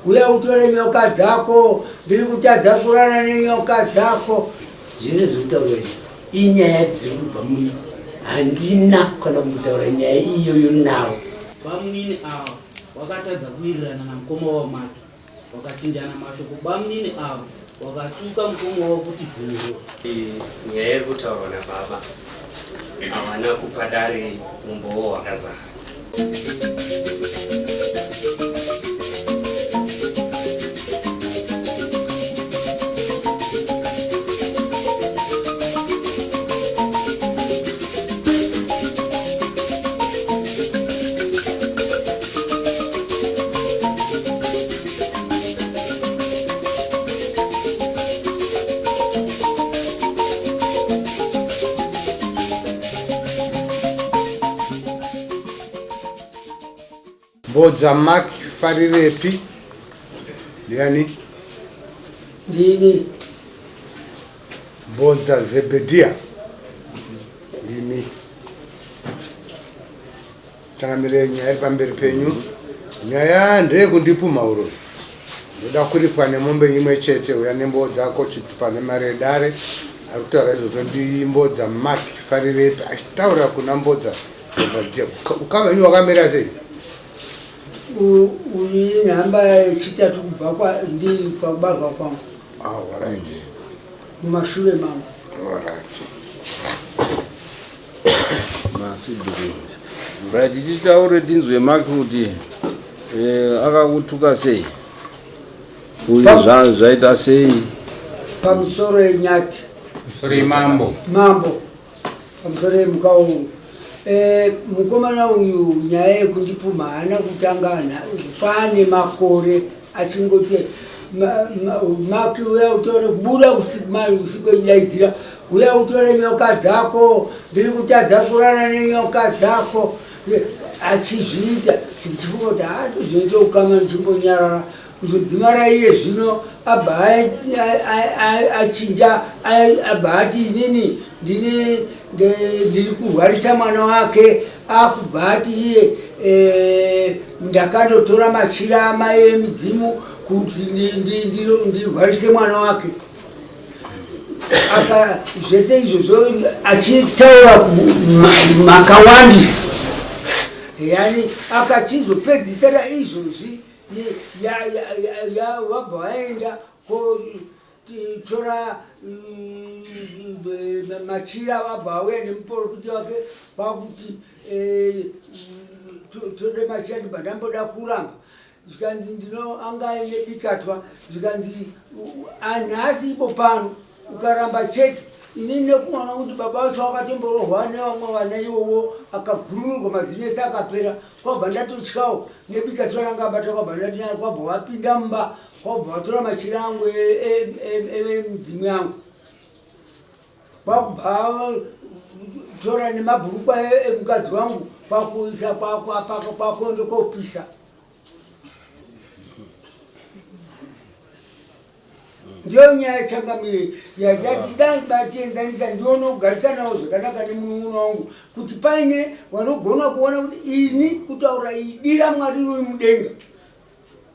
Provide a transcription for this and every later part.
Uya utore nyoka dzako, ndiri kutadza kurara nenyoka dzako. Zvese zviri kutaurwa izvi inyaya dziri kubva muno, handina kana kumbotaura nyaya iyoyo nawo. Bamunini ava wakatadza kuwirirana namukoma wavo Maki wakachinjana mashoko. Bamunini ava wakatuka mukoma wavo kuti zimuroyi. Nyaya iri kutaurwa nababa havana kupa dare umbowo hwakazara. Mbodza Mark Farirepi ndiani? Ndini. Mbodza Zebedia ndimi. Changamire, nyaya iri pamberi penyu, nyaya ndeyekundipumha uroyi. Ndoda kuripwa nemombe imwe chete, uya nembowo dzako chitupa nemari yedare. Ari kutaura izvozvo ndiMbodza Mark Farirepi achitaura kuna Mbodza Zebadhiya. Ukama henyu wakamira sei? Uyu inhamba yechitatu kubva kwandiri pakubarwa kwangu. Ah, alright. Mumashure mangu. Alright. Masiblings. Right, titaure tinzwe Mark kuti eh, akakutuka sei uye zvaita sei pamusoro yenyati Sorry mambo. Mambo pamusoro yemukauru. Eh, mukomana uyu nyaya yekundipumha haana kutanga pane makore achingoti Maki uya utore buda usiku mari usiku echidaidzira uya utore nyoka dzako ndiri kutadza kurara nenyoka dzako achizviita ndichifunga kuti haatozvinoita ukama ndichimbonyarara kuzodzimara iye zvino abva achinja abva ati inini ndini ndiri kurwarisa mwana wake akubva ati iye eh, ndakandotora machira amai emidzimu kuti ndirwarise mwana wake aka zvese izvozvo achitaura makawandisa yani akachizopedzisira izvozvi wabva waenda tora machira wabva auya nemuporofita wake kwakuti eh, tode machira ndibva ndamboda kuramba zvikanzi ndino anga aine bikatwa zvikanzi anhasi ipo pano ukaramba chete inini nekuona kuti baba vacho vakatomborohwa nevamwe vana iwowo akagururwa mazino ese akapera kwabva ndatotyawo nebikatwa ranga abata kwabva ndati kwabva wapinda mumba Kwabva vatora machira angu emidzimu yangu kwakubva tora nemabhurukwa emukadzi wangu kwakuisa kwakuenda kopisa ndiyo nyaya changamire yatati dai batienzanisa ndione kugarisanawo zvakanaka nemunun'una wangu kuti paine vanogona kuona kuti ini kutaura idi ramwari riri mudenga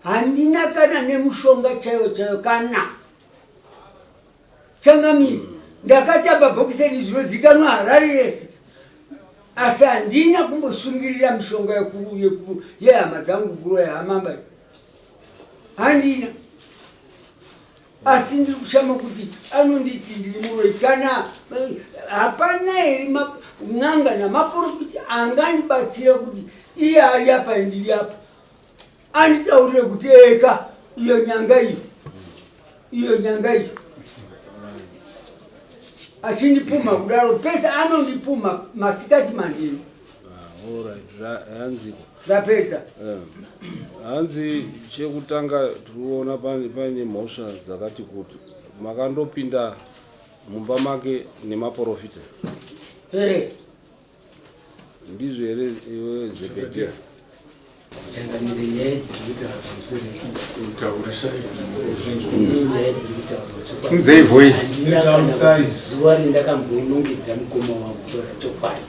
Handina kana nemushonga chaiyo chaiyo kana changamire. Ndakatamba bhokiseni zvinozikanwa Harare yese asi handina kumbosungirira mishonga yehama dzangu kuroya hamamba handina asi ndiri kushama kuti anonditi ndiri muroyi kana eh, hapana here n'anga namaporofiti angandibatsira kuti iye ari apa ndiri apa anditaurire kuti eka iyo nyanga iyo iyo nyanga iyo achindipumha kudaro pese anondipumha masikati manheru ah, ndapedza eh, hanzi chekutanga tiriona paine mhosva dzakati kuti makandopinda mumba make nemaporofita eh. Ndizvo here iwe Zebedhia? Changamire, nyaya dziri kutaura pamusoro nyaya dziri kutaurwa Simudzai voice. Handina kana kuti zuva rindakambonongedza mukoma wangu kutaura chokwadi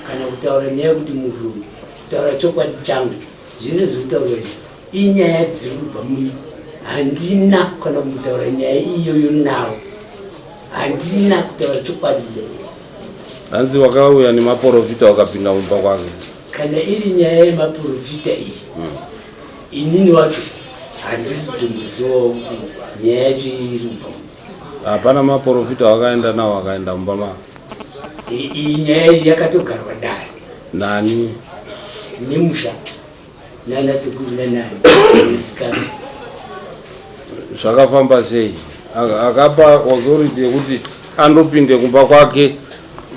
kana kutaura nyaya yekuti muroyi kutaura chokwadi changu zvese zviri kutaurwa izvi Inyaya dziri kubva muno, handina kana kumbotaura nyaya iyoyo nawo, handina kutaura chokwadi kudai. Hanzi wakauya nemaporofita wakapinda mumba kwake. Kana iri nyaya yemaporofita iyi, inini wacho handisi kutombozivawo kuti nyaya yacho iri kubva muno. Hapana maporofita wakaenda nawo akaenda mumba mako. Iyi nyaya iyi yakatogarwa dare. Nani? Nemusha. Nana sekuru nanani. Zvakafamba sei? Akapa authority yekuti andopinde kumba kwake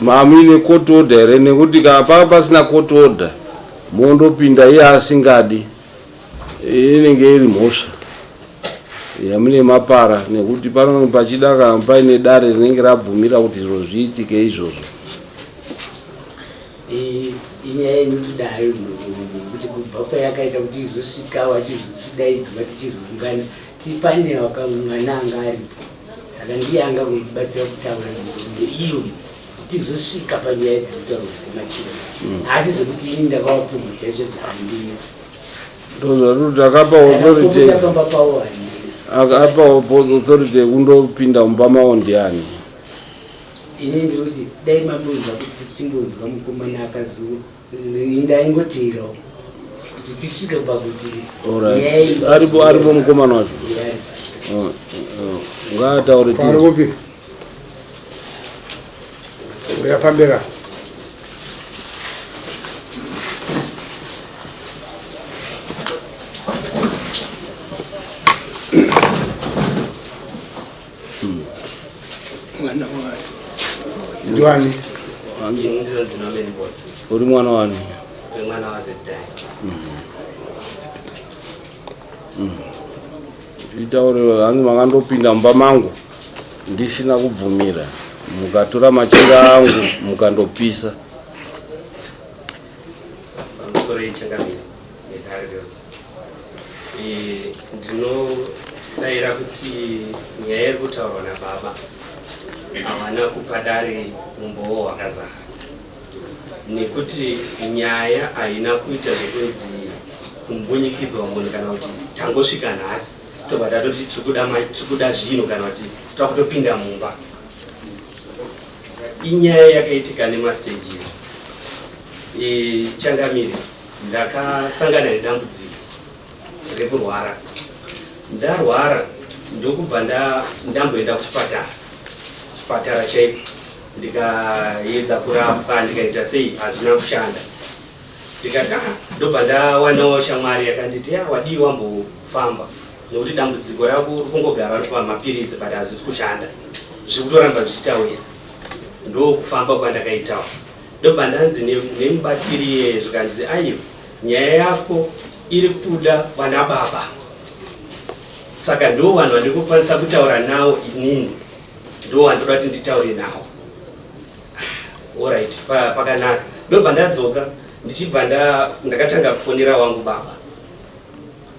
mamuine court order here? Nekuti kana panga pasina court order mondopinda iye asingadi, inenge iri mhosva yamune mapara, nekuti pano pachida kana paine dare rinenge rabvumira kuti zviro zviitike izvozvo. Inyaya inotoda hayo nhoroondo yekuti kubva kwayakaita kuti izosvika vachizodaidzwa tichizoungana tipane mwana anga aripo, saka ndiye anga kundibatsira kutaura nhoroondo iyoyo kuti tizosvika panyaya dziri kutaurwa dzemachira. Asi zvekuti ini ndakawapumha chaizvo handina. Ndozvatuti akapa authority pamba pavo handina. Akapa authority yekundopinda mumba mavo ndiani? Ini ndiri kuti dai mambonzwa kuti timbonzwa mukomana akazo ndaingoteerawo kuti tisvike pakuti nyaya iyi- Aripo, aripo mukomana wacho. Yeah. Ngaataure. Pari kupi? Uya pamberi apa. Mwana wani? Ndiwani? Ndinonzi Norman Botsi. Uri mwana wani? Mwana waZebedai. Itaure. Hanzi makandopinda mumba mangu ndisina kubvumira, mukatora machira angu mukandopisa. Pamusoro yechangamire nedare rose, ndinodayira kuti nyaya iri kutaurwa nababa havana kupa dare mumbowo hwakazara, nekuti nyaya haina kuita zvekunzi kumbunyikidzwa munhu kana kuti tangosvika nhasi tobva tatoti tiri kuda zvinhu kana kuti takutopinda mumba. Inyaya yakaitika nemastages. Changamire, ndakasangana nedambudziko rekurwara. Ndarwara ndokubva ndamboenda kuchipatara, chipatara chaiko, ndikaedza kurapwa, ndikaita sei, hazvina kushanda. Ndikati, "Ah," ndobva ndawanawo shamwari yakanditi, "Ya, wadii wambofamba, nekuti dambudziko rako uri kungogara uri pamapiritsi but hazvisi kushanda, zviri kutoramba zvichiita wese." Ndokufamba kwandakaitawo, ndobva ndanzi nemubatsiri iyeye, zvikanzi, "Aiwa, nyaya yako iri kuda vana baba, saka ndo vanhu vandiri kukwanisa kutaura nawo inini, ndo vandoda kuti nditaure nawo." Alright, pakanaka. Ndobva ndadzoka, ndichibva ndakatanga kufonera wangu baba,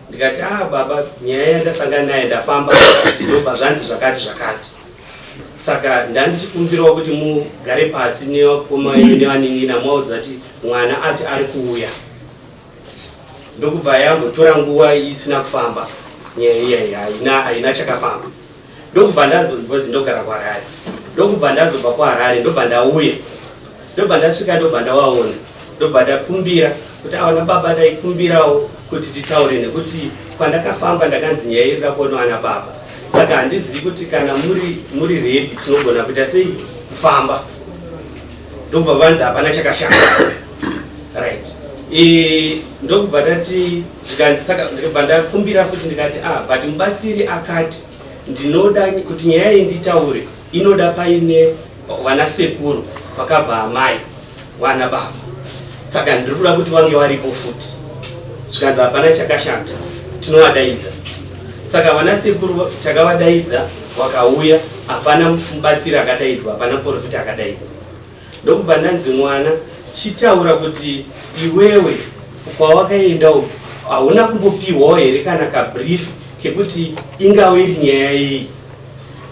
ndikati, "Ah baba, nyaya yandasangana naye, ndafamba, ndobva zvanzi zvakati zvakati, saka ndandichikumbirawo kuti mugare pasi nevakoma venyu nevanin'ina, maudza kuti mwana ati ari kuuya." Ndokubva yambotora nguva isina kufamba nyaya iyayi, haina chakafamba. Ndokubva ndazonzi ndogara kuHarare, ndokubva ndazobva kuHarare, ndobva ndauya, ndobva ndasvika, ndobva ndawaona, ndobva ndakumbira kuti awana baba, ndaikumbirawo kuti titaure, nekuti kwandakafamba ndakanzi nyaya iri kuda kuona vana baba, saka handizivi kuti kana muri ready tinogona kuita sei kufamba. Ndokubva vanzi hapana chakashanda. Right. Ndokubva ndati, zvikanzi, saka ndikabva ndakumbira futi, ndikati, "Ah, but mubatsiri akati ndinoda kuti nyaya iyi nditaure inoda paine vana sekuru vakabva amai vana baba, saka ndiri kuda kuti vange varipo futi." Zvikanzi hapana chakashata, tinovadaidza. Saka vana sekuru takavadaidza, vakauya. Hapana mubatsiri akadaidzwa, hapana muprofita akadaidzwa. Ndokubva ndanzi, "Mwana, chitaura kuti iwewe kwawakaenda uku hauna kumbopiwawo here kana kabrief kekuti ingave iri nyaya iyi?"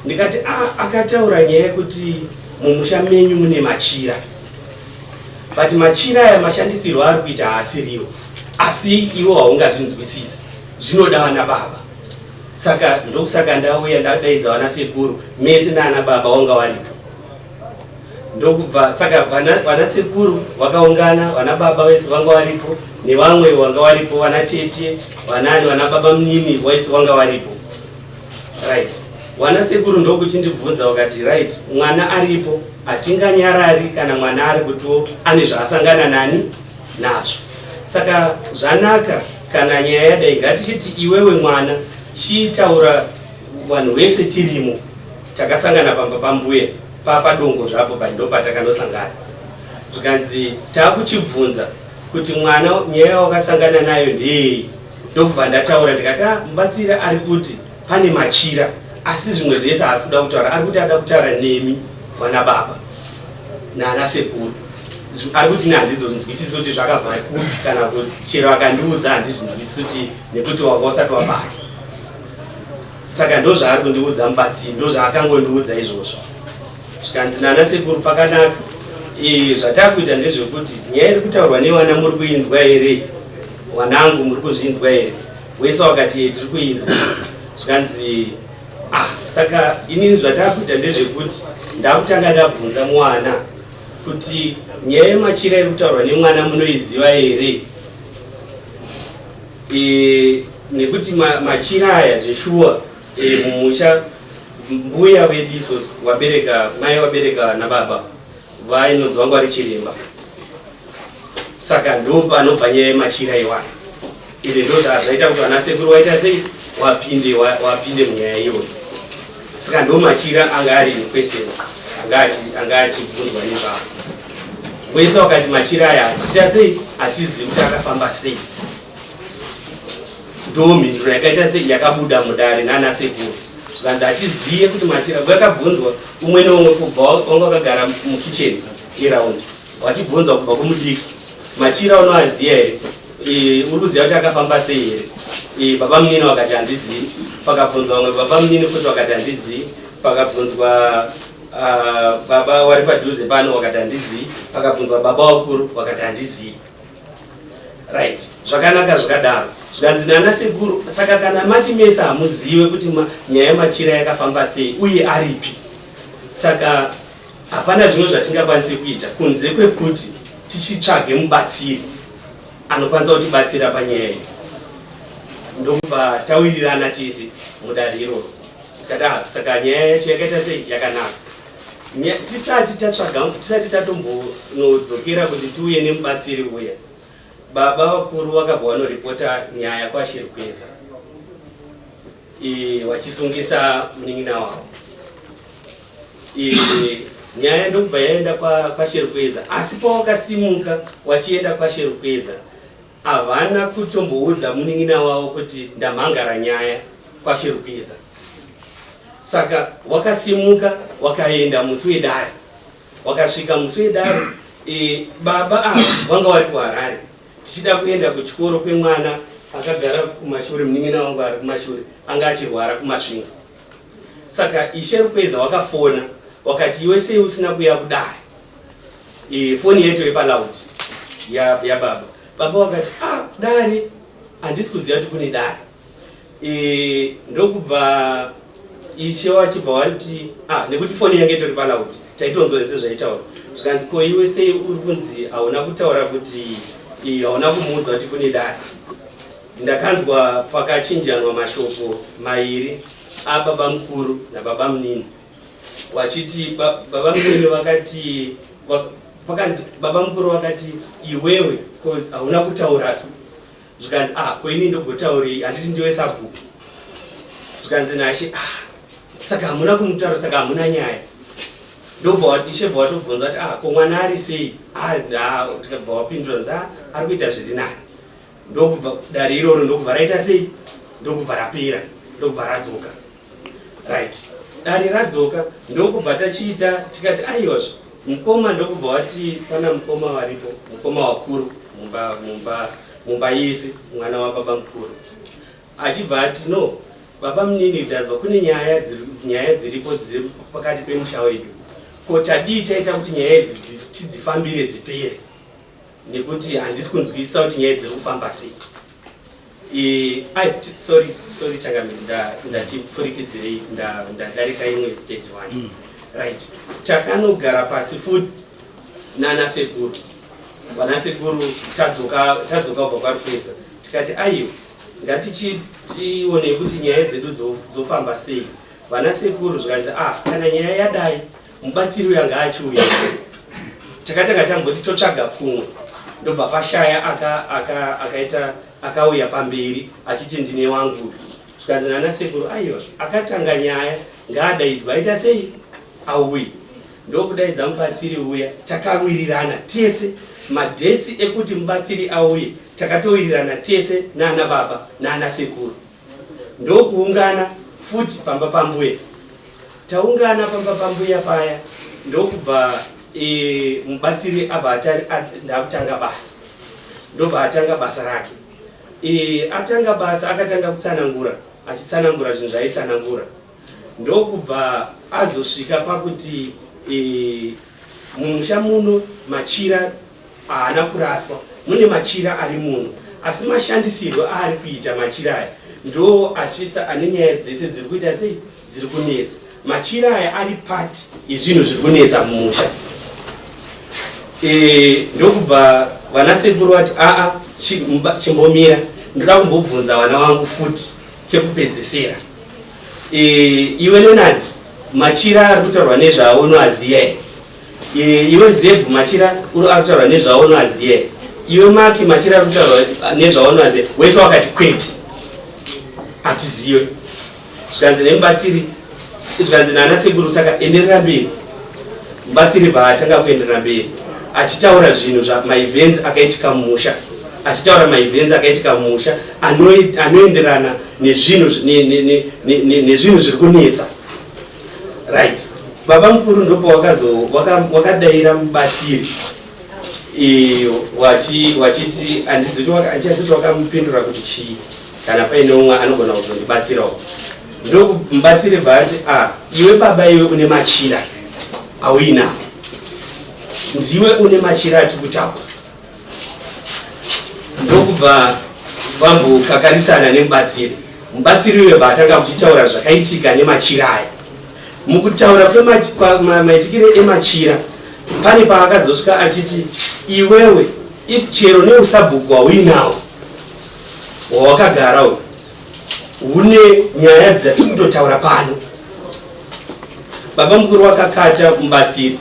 Ndikati, "Ah, akataura nyaya yekuti mumusha menyu mune machira, but machira aya mashandisirwo ari kuita haasiriwo, asi iwo haungazvinzwisisi." Zvinoda vana baba. Saka ndokusaka ndauya ndadaidza vana sekuru mese naana baba wanga waripo. Ndokubva saka vana, vana sekuru vakaungana, vana baba vese vanga varipo nevamwe vanga varipo, vana tete, vanani, vana baba munini vese vanga varipo. Right. Wana sekuru ndokuchindibvunza wakati right, mwana aripo hatinganyarari kana mwana ari kutiwo ane zvaasangana nani nazvo. Saka zvanaka kana nyaya yadai ngatichiti iwewe mwana chitaura vanhu vese tirimo takasangana pamba pambuya papadongo zvapo but ndopatakanosangana zvikanzi takuchibvunza kuti mwana nyaya wakasangana nayo ndeyei ndokubva ndataura ndikati ah, mubatsiri ari kuti pane machira asi zvimwe zvese haasi kuda kutaura ari kuti ada kutaura nemi vana baba nana sekuru ari kuti ini handizonzwisisi kuti zvakabva kupi kana chero akandiudza handizvinzwisisi kuti nekuti wanga usati wabara saka ndozvaari kundiudza mubatsiri ndozvaakangondiudza izvozvo zvikanzi nana sekuru pakanaka e, zvatakuita ndezvekuti nyaya iri kutaurwa nevana muri kuinzwa here wanangu muri kuzvinzwa here wese wakati tiri kuinzwa zvikanzi ah saka inini zvatakuita ndezvekuti ndakutanga ndabvunza mwana kuti nyaya yemachira iri kutaurwa nemwana munoiziva here e, nekuti machira aya zveshuwa e, mumusha mbuya vedu isusu wabereka mai wabereka nababa vainonzi vanga vari chiremba saka ndopanobva nyaya yemachira iwayo ende ndozvazvaita kuti vana sekuru waita sei wapinde wapinde munyaya iyoyo saka ndo machira anga ari in question anga achibvunzwa nezvavo wese wakati machira aya hatiita sei hatizivi kuti akafamba sei ndo mhinduro yakaita sei yakabuda mudare nana sekuru zvikanzi hatizive kuti machira vakabvunzwa umwe neumwe kubva wanga wakagara mukicheni iraundi wachibvunzwa kubva kumudiki machira unoaziva here e, uri kuziva kuti akafamba sei here e, baba munini wakati handizivi pakabvunzwa vamwe baba munini futi wakati handizivi pakabvunzwa uh, baba wari padhuze pano wakati handizivi pakabvunzwa baba wakuru wakati handizivi right zvakanaka zvakadaro zvikanzi nana sekuru saka kana mati mese hamuzive kuti nyaya yemachira yakafamba sei uye aripi saka hapana zvimwe zvatingakwanise kuita kunze kwekuti tichitsvage mubatsiri anokwanisa kutibatsira panyaya iyi ndokubva tawirirana tese mudare iroro tikati ah, saka nyaya yacho yakaita sei yakanaka tisati tatsvaga tisati tatombonodzokera kuti tiuye nemubatsiri uya baba vakuru vakabva vanoripota nyaya kwashirikweza wachisungisa munin'ina wavo nyaya ndokubva yaenda kwasherukweza asi pawakasimuka wachienda kwasherukweza havana kutomboudza munin'ina wavo kuti ndamhangara nyaya kwasherukweza saka wakasimuka wakaenda musi wedare wakasvika musi wedare e, baba ava vanga vari kuharare tichida kuenda kuchikoro kwemwana akagara kumashure munin'ina wangu ari kumashure anga achirwara kumasvingo saka ishe rukweza wakafona wakati iwe sei usina kuya kudare e, foni yetu yepaloud yababa ya baba wakati ah dare handisi kuziva kuti kune dare e, ndokubva ishe wachibva wati ah nekuti foni yange itori paloud taitonzwa zvese zvaitaura zvikanzi ko iwe sei uri kunzi hauna kutaura kuti hauna kumuudza kuti kune dare Ndakanzwa pakachinjanwa mashoko mairi ababa mukuru nababa munini wachiti baba munini vakati pakanzi baba mukuru vakati iwewe cause hauna kutaura su zvikanzi ah ko ini ndogotaurei handiti ndiwe sabhuku zvikanzi nashe ah saka hamuna kumutaura saka hamuna nyaya ndobva ishe bva watobvunza kuti ah ko mwana ari sei ah tikabva wapindura nzi ah ari kuita zviri nani ndokubva dare iroro ndokubva raita sei ndokubva rapera ndokubva radzoka right dare radzoka ndokubva tachiita tikati aiwazve mukoma ndokubva wati pana mukoma waripo mukoma wakuru mumba mumba mumba yese mwana wababa mukuru achibva ati no baba munini ndanzwa kune nyaya nyaya dziripo dziri pakati pemusha wedu ko tadii taita kuti nyaya idzi tidzifambire dzipere nekuti handisi kunzwisisa kuti nyaya dziri kufamba sei. E, ai, sorry sorry changamire, ndati pfurikidzirei, ndadarika imwe stage one. Right, takanogara pasi futi nana sekuru, vana sekuru. Tadzoka, tadzoka kubva kwaRukweza, tikati aiwa, ngatichionei kuti nyaya dzedu dzofamba sei. Vana sekuru zvikanzi, ah, kana nyaya yadai, mubatsiri uya ngaachiuya. Takatanga tamboti totsvaga kumwe, ndobva pashaya akaita akauya pamberi achiti ndine wangu. Zvikanzi nana sekuru, aiwa, akatanga nyaya ngaadaidzwa, aita sei, auyi. Ndokudaidza mubatsiri uya. Takawirirana tese madates ekuti mubatsiri auye, takatowirirana tese nana baba nana sekuru. Ndokuungana futi pamba pambuya. Taungana pamba pambuya paya, ndokubva mubatsiri abva ndakutanga basa, ndobva atanga basa rake. Atanga basa, akatanga kutsanangura, achitsanangura zvinhu zvaaitsanangura, ndokubva azosvika pakuti mumusha muno machira haana kuraswa, mune machira ari muno, asi mashandisirwo aari kuita machira aya ndo asvitsa ane nyaya dzese dziri kuita sei, dziri kunetsa. Machira aya ari part yezvinhu zviri kunetsa mumusha. Ndokubva vanasekuru vati, aa, chimbomira, ndoda kumbobvunza vana vangu futi kekupedzesera. Iwe Leonard, machira ari kutaurwa nezvawo unoaziya here? Iwe Zebhu, machira ari kutaurwa nezvawo unoaziya here? Iwe Maki, machira ari kutaurwa nezvawo unoaziya? Wese wakati kwete, hatizive. Zvikanzi nemubatsiri, zvikanzi nana sekuru, saka enderera mberi. Mubatsiri bva atanga kuenderera mberi achitaura zvinhu zvamaevents akaitika mumusha, achitaura maevents akaitika mumusha anoenderana nezvinhu zviri kunetsa. Right, baba mukuru ndopo wakadaira mubatsiri, wachiti handizivi wakamupindura kuti chii. Kana paine umwe anogona kuzondibatsirawo. Ndomubatsiri bva ati, a, iwe baba, iwe une machira auinawo, ndiwe une machira atiri kutaura. Ndokubva vambokakaritsana nemubatsiri. Mubatsiri uyo bva atanga kuchitaura zvakaitika nemachira aya. Mukutaura kwemaitikire emachira, pane paakazosvika achiti, iwewe, chero neusabhuku hwauinawo hwawakagara uyu hune nyaya dzatiri kutotaura pano. Baba mukuru wakakata mubatsiri,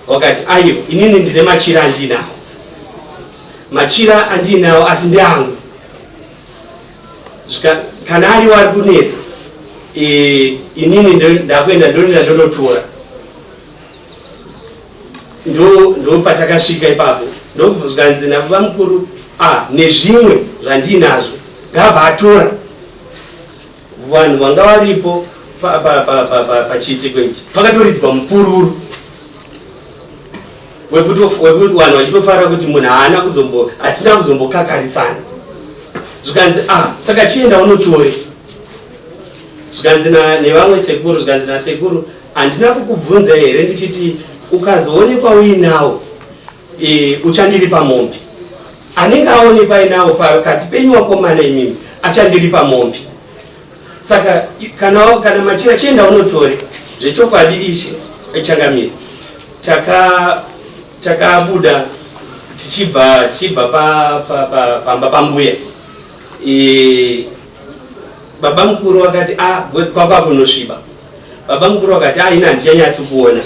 wakati, aiwa, inini ndine machira andinawo, machira andinawo asi ndeangu. Kana ariwo ari kunetsa, inini ndakuenda, ndonenda ndonotora. Ndo patakasvika ipapo. Ndozvikanzi nababa mukuru, a nezvimwe zvandinazvo ngabva atora. Vanhu vanga varipo pachiitiko ichi, pakatoridzwa mupururu wekuti vanhu vachitofara kuti munhu haana kuzombo, hatina kuzombokakaritsana. Zvikanzi, a, saka chienda unotore. Zvikanzi nevamwe sekuru, zvikanzi nasekuru, handina kukubvunza here ndichiti ukazoonekwa uinawo uchandiripa mombe? Anenge aonekwa ainawo pakati penyu wakomana imimi achandiripa mombe. Saka kana machira, chienda unotore. Zvechokwadi, ishe changamire, takabuda tichibva pamba pambuya. Baba mukuru vakati, a, because kwakwa kunosviba. Baba mukuru vakati, a, ini handichanyatsi kuona.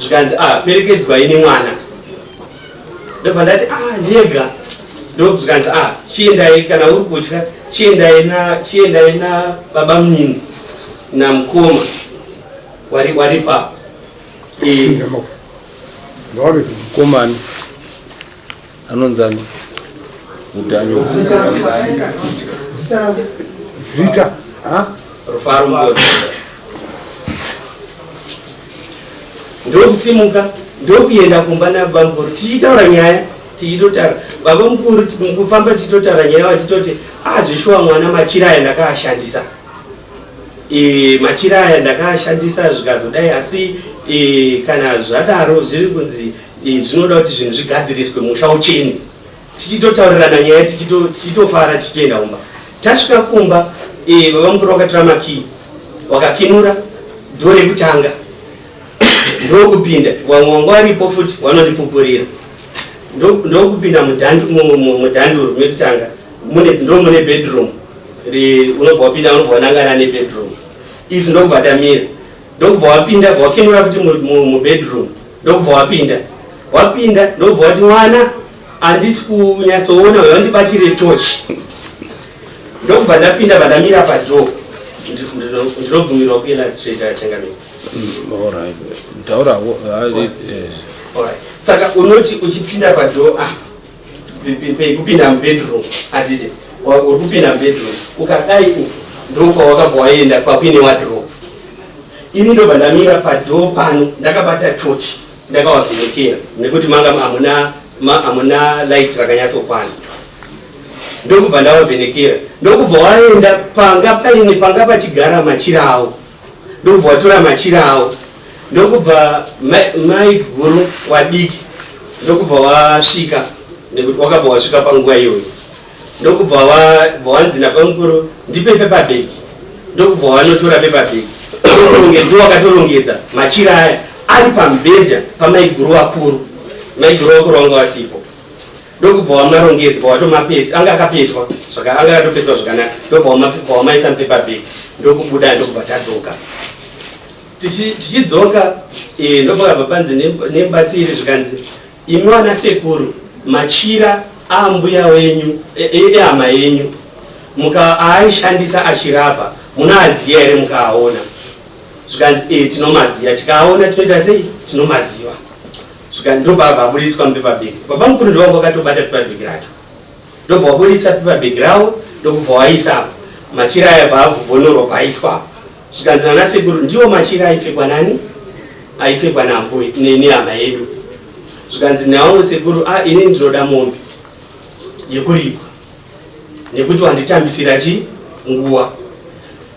Zvikanzi, a, perekedzwai nemwana. Ndobva ndati, a, ndega. Ndo zvikanzi, a, chiendai kana uri kutya, chiendai na baba munini namukoma wari pa Mukomani anonzani Mutanyo. Zita, ha? Rufaro Mugodi. Ndokusimuka, ndokuenda kumba nababa mukuru, tichitaura nyaya, tichitotaura baba mukuru, mukufamba tichitotaura nyaya, vachitoti, a, zveshuwa mwana, machira aya ndakaashandisa. Machira aya ndakaashandisa, zvikazodai. Asi kana zvadaro, zviri kunzi zvinoda kuti zvinhu zvigadziriswe, musha ucheni. Tichitotaurirana nyaya tichitofara tichitoenda kumba. Tasvika kumba eh, baba mukuru wakatora makii wakakinura dhoo rekutanga ndokupinda vamwe wanga varipo futi vanondipupurira ndokupinda mudhanduru mekutanga ndo mune bedroom unobva wapinda unobva wanangana nebedroom isi ndokubva tamira ndokubva wapinda bva wakinura futi mubedroom ndokubva wapinda wapinda ndokubva wati mwana handisi kunyatsoona uyo wandibatire torch ndokubva ndapinda vandamira padoo ndinobvumirwa kuillustrate changamire taura eh. Saka unoti uchipinda padoo ah pekupinda mubedroom handiti uri kupinda mubedroom ukadai uku ndokwawakabva waenda kwakuine wadrop ini ndobva ndamira padoo pano ndakabata torch ndakawavhenekera nekuti manga hamuna hamuna light rakanyatsokwana ndokubva ndawavhenekera ndokubva waenda panga paine panga pachigara machira awo ndokubva watora machira awo ndokubva mai guru wadiki ndokubva wasvika nekuti wakabva wasvika panguva iyoyo ndokubva wanzi nabamukuru ndipe paper bag ndokubva wanotora paper bag ndo wakatorongedza machira aya ari pamubhedha pamaiguru vakuru maiguru vakuru vanga vasipo ndokubva wamarongedza watomapeta anga akapetwa anga akatopetwa zvakanaka ndobva wamaisa mupaper bag ndokubuda ndokubva tadzoka tichidzoka eh, ndopakabva panzi nemubatsiri zvikanzi imi wana sekuru machira aambuya wenyu ehama e, e, yenyu muka aaishandisa achirapa munoaziva here mukaaona zvikanzi e tinomaziva tikaaona tinoita sei tinomaziva zvikanzi ndobva aburitswa mupepa bag baba mukuru ndovanga vakatobata pepa bag racho ndobva waburitsa pepa bag rawo ndokubva waisa machira aya bva avhonorwa paiswa zvikanzi nana sekuru ndiwo machira aipfekwa nani aipfekwa nambuya nehama yedu zvikanzi nawangu sekuru a ah, ini ndinoda mombe yekuripwa nekuti wanditambisira chi nguva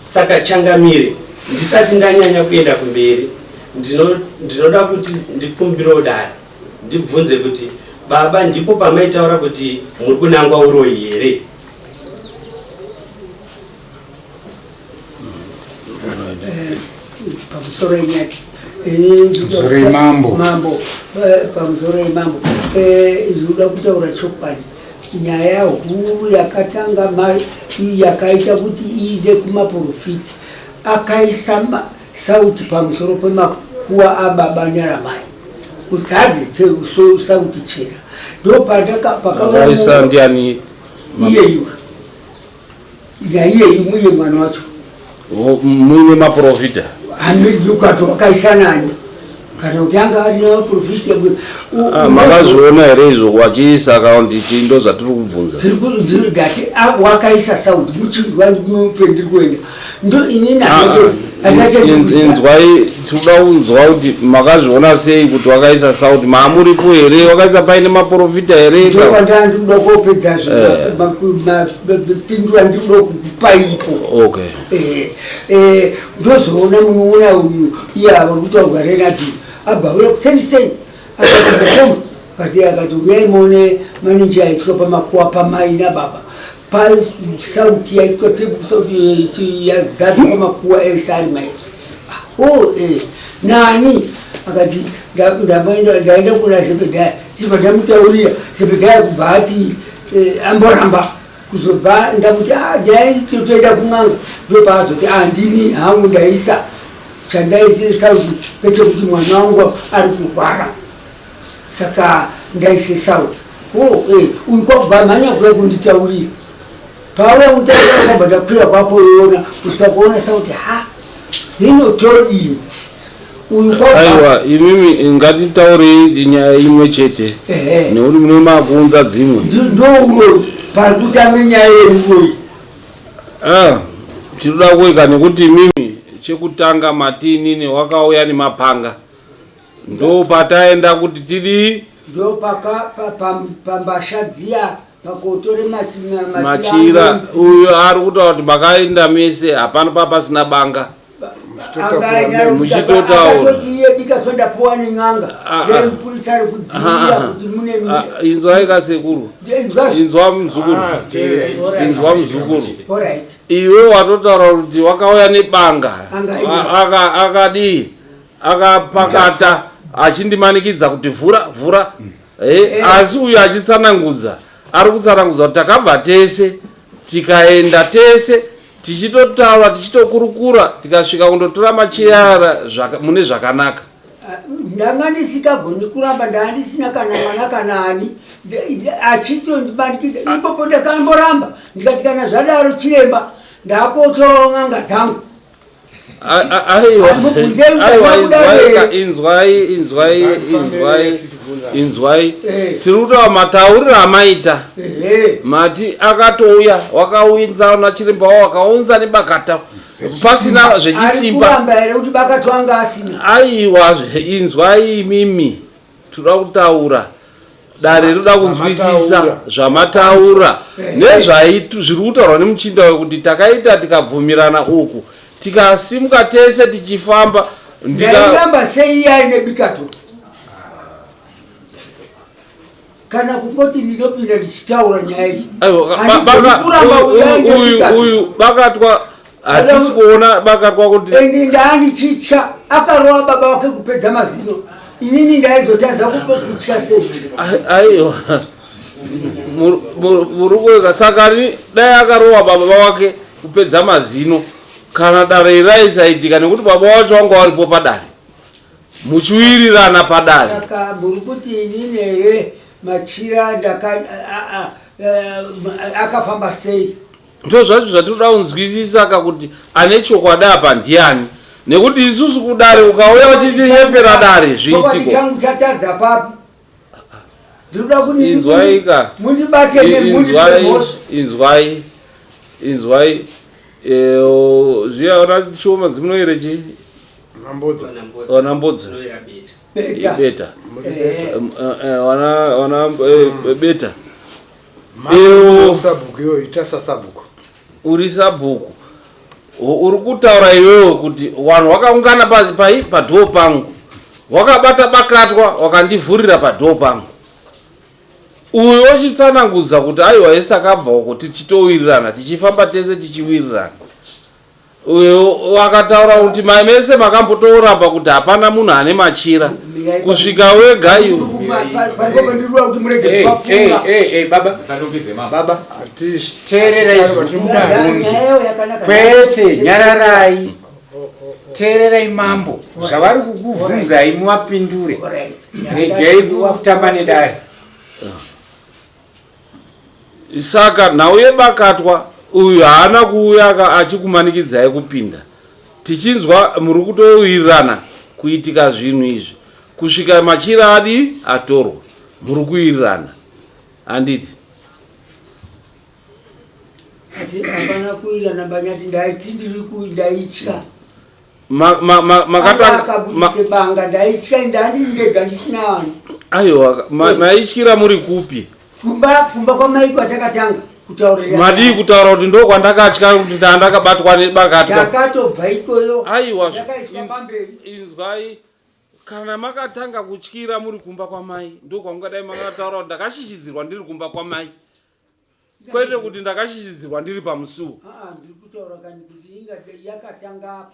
saka changamire ndisati ndanyanya kuenda kumberi ndinoda kuti ndikumbiro dare ndibvunze kuti baba ndipo pamaitaura kuti muri kunangwa uroyi here Pamusoro yenyati pamusoro yemambo mambo pamusoro yemambo ndinoda kutaura chokwadi nyaya huru yakatanga yakaita kuti iinde kumaprofiti akaisa sauti pamusoro pemakuwa ababa naramai kuzadzi sauti chena ndopandakapakaisa ndiani iyeyu Yaiye iye mwana wacho. Muine maprofita. Amiri wakaisa nani? Kana kuti anga ari maprofita. Ah, makazviona here izvo wachiisa akaunti ichi ndo zvatiri kubvunza. Tiri kudati ah, wakaisa sauti muchinzwa pendiri kuenda. Ndo ini ah, Inzwai tinoda kunzwa kuti makazviona sei kuti wakaisa sauti maamuripo here wakaisa paine maprofita here ndopandandikuda kopedza zvimapindura ndikuda kukupa ipo okay eh, eh, ndozoona munoona uyu iye ava kutaurwa renadi abva uya kuseni seni akati akati akati uyai muone maninji aitwa pamakuwa pamai nababa pasauti yaitwa table sauti yazadzwa pamakuwa ese ari mai o oh, eh, nani akati ndaenda kuna zebedhaya tibva ndamutaurira zebedhaya kubva ati eh, amboramba kuzobva ndamuti ah, jai totoenda kun'anga ndopaazoti handini ah, hangu ndaisa chandaisira sauti kechekuti mwana wangu ari kurwara saka ndaise sauti oh, eh, uyu kwakubva mhanya kuya kunditaurira pauya kunditaurira kwabva ndakwira kwakuiona kusvika kuona sauti ha hino todii aiwa imimi ngatitaurei nyaya imwe chete nekuti mune makuunza dzimwe ndouroyi parikutanga nyaya yeuroyi ah, tinoda kuika nekuti imimi chekutanga matiinini wakauya nemapanga ndopataenda kuti tidii ndopaka pambasha dziya pakotore machira uyo ari kutaura kuti makaenda mese hapana papasina banga Muchitotaura. Iye bika sondapuwa nen'anga Ah, ah. ndemupurisa ari kudzivirira Ah, ah. kuti mune Ah, inzwai kasekuru, inzwa muzukuru, inzwa muzukuru. Alright. Iwe watotaura kuti wakauya nebanga. Anga aine. Akadii akapakata achindimanikidza kuti vhura vhura. Asi uyu achitsanangudza, ari kutsanangudza kuti takabva tese, tikaenda tese, tichitotaura, tichitokurukura, tikasvika kundotora machiyara mune zvakanaka. Ah, ndanga ndisikagoni kuramba, ndanga ndisina kana mwana kana ani. Achitondibanikidza ipopo ndakamboramba, ndikati kana zvadaro chiremba, ndakotorawo n'anga dzangu. Aiwa. Mubvunzei Aiwa, kuti inzwai here? Inzwai, inzwai, inzwai, inzwai. Tiri kutaura matauriro amaita. Mati akatouya, wakaunza na chiremba wavo, wakaunza nebakata pasina Ari zvechisimba. kuramba here kuti bakatwa anga asina? Aiwa, inzwai imimi, toda kutaura, dare rinoda kunzwisisa Zvamataura. zvamataura nezvaitu zviri kutaurwa nemuchinda uyu, kuti takaita tikabvumirana uku, tikasimuka tese tichifamba, ndika Ndairamba sei iye aine bikato? Kana kukoti ndinopinda ndichitaura nyaya iyi. Aiwa, Handigoni kuramba uyu aine uyu bikato. uyu bakatwa hatisi kuona bakatwa kuti Ende ndaandichitya, akarova baba wake kupedza mazino, inini ndaizotadza kutya sei? Aiwa, muri kuweka saka dai akarova baba wake kupedza mazino, kana dare raisaitika, nekuti baba wacho wanga waripo padare, muchiwirirana padare. Saka muri kuti inini here machira ndaka akafamba sei? Ndo zvacho zvatinoda kunzwisisa ka, kuti ane chokwadi apa ndiani, nekuti isusu kudare ukauya uchitinyepera dare Chokwadi zviitiko. changu chatadza papi? Ndinoda kuti Inzwai ka. mundibate nemundipe Inzwai. mhosva. Inzwai, inzwai. Zviya ona chioma dzimunoere chi Mambodza. Wana mbodza. Zvinoera beta. Beta. Beta. Muri Wana beta. Sabhuku iyoyo, ita sasabhuku. Uri sabhuku, uri kutaura iwewe kuti vanhu wakaungana pai padhoo pangu, wakabata bakatwa, wakandivhurira padhoo pangu. Uyu ochitsanangudza kuti aiwa, isi takabva uko tichitowirirana, tichifamba tese tichiwirirana. Uyu akataura kuti mai mese makambotoramba kuti hapana munhu ane machira kusvika wega iwe. Paripo ndiriwa kuti murege kupfuura. Baba, baba, teererai. Nyayayo yakanaka. Kwete, nyararai, teererai mambo zvavari kukubvunzai, muvapindure. Alright. Regai kutamba nedare. Saka nhau yebakatwa, uyu haana kuuya achikumanikidzai kupinda, tichinzwa muri kutowirirana kuitika zvinhu izvi kusvika machira adi atorwa, muri kuwirirana, handiti? Ati hapana kuwirana banyati, ndaiti ndiri ndaitya. Makatanga Akabudise banga, ndaitya, ndandiri ndega ndisina vanhu. Aiwa, maityira muri kupi? Kumba kwamai kwatakatanga kutaurira. Madii kutaura kuti ndo kwandakatya kuti ndandakabatwa nebakatwa? Takatobva ikoyo. Aiwa. Yakaiswa pamberi. Inzwai, kana makatanga kutyira muri kumba kwamai, ndo kwamungadai makataura kuti ndakashishidzirwa ndiri kumba kwamai, kwete kuti ndakashishidzirwa ndiri pamusuwo. Ah, ndiri kutaura kani kuti inga yakatanga apa.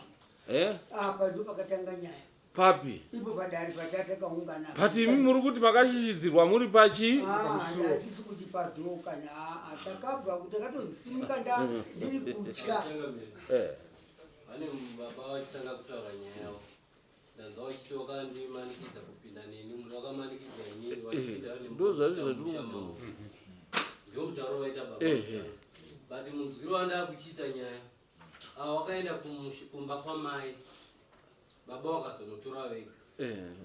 Eh? Apa ndo pakatanga nyaya. Papi? Ipo padare patakaungana. But imi muri kuti makashishidzirwa muri pachi Ah, hatisi kuti padhoo kana takabva, takatosimuka, ndiri kutya. Vane baba vachitanga kutaura nyaya yavo, ndanzwa vachiti wakandimanikidza kupinda neni, munhu wakamanikidza inini vachipinda Ndo zvacho zvatiri kubvunza. Ndo mutauro waita baba. But munzwiro wandaa kuchiita nyaya, ava wakaenda kumba kwamai, baba wakazonotora vega.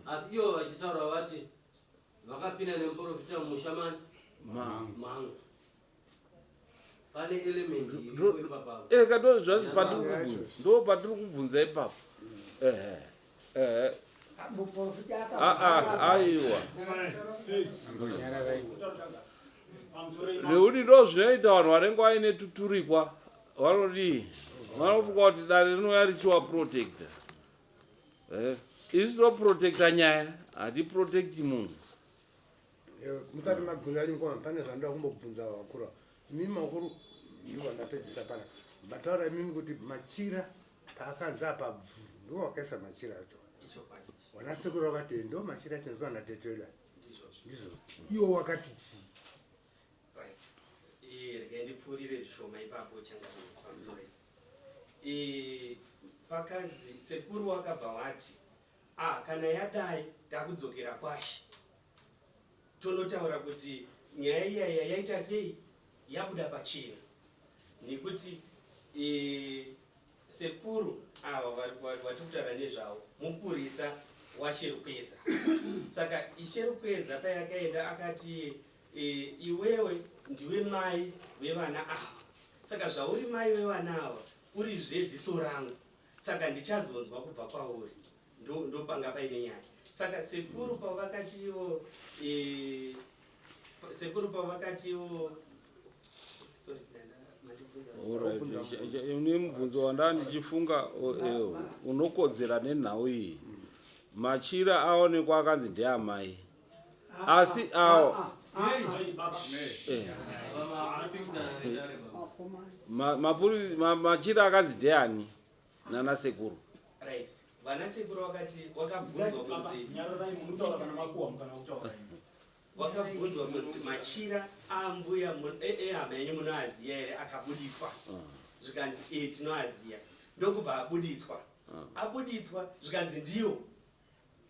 Asi ivo vachitaura vati vakapinda nemuprofita mumusha mani mangu. Pane element iripo ipapapo. Eka, ndo zvacho patiri kubvunza, ndo patiri kubvunza ipapo, ehe ehe. Muprofita. Ah, ah, aiwa, nekuti ndo zvinoita vanhu vanenge vaine tuturikwa vanodii. Vanofunga kuti dare rinouya richiwaprotecta. Eh, isu toprotecta nyaya, hatiprotecti munhu. Musati mabvunza nyikoma, pane zvandoda kumbobvunza vakuru ava. Imimi makuru ndivo vandapedzisa pana mataura imimi kuti machira paakanzi apa bvu ndiwo wakaisa machira acho. Wana sekuru vakati ndo machira asenzwa natete wedu aya. Ndizvo iwo wakati chii? Right. Regai ndipfuurire zvishoma ipapo changamire pamusoro. Pakanzi sekuru wakabva wati ah, kana yadai takudzokera kwashe tonotaura kuti nyaya iyaya yaita sei yabuda pachena nekuti sekuru ava vatiri kutaura nezvavo mupurisa waSherukweza. Saka Isherukweza payakaenda akati iwewe ndiwe mai vevana ava, saka zvauri mai vevana ava uri zveziso rangu, saka ndichazonzwa kubva kwauri. Ndopanga paine nyaya. Saka sekuru pavakatiwo sekuru pavakatiwo sorry, mandibvunza. Alright, une mubvunzo wandanga ndichifunga unokodzera nenhau iyi. Machira aonekwa akanzi ndeamai, asi awo machira akanzi ndeani nana sekuru? Right, vana sekuru vakati wakabvunzwa kunzi Nyararai, munotaura kana makuhwa mukana kutaura. Wakabvunzwa kunzi machira ambuya ehama yenyu munoaziya here akabuditswa? Zvikanzi e tinoaziya. Ndokubva abuditswa, abuditswa zvikanzi ndiwo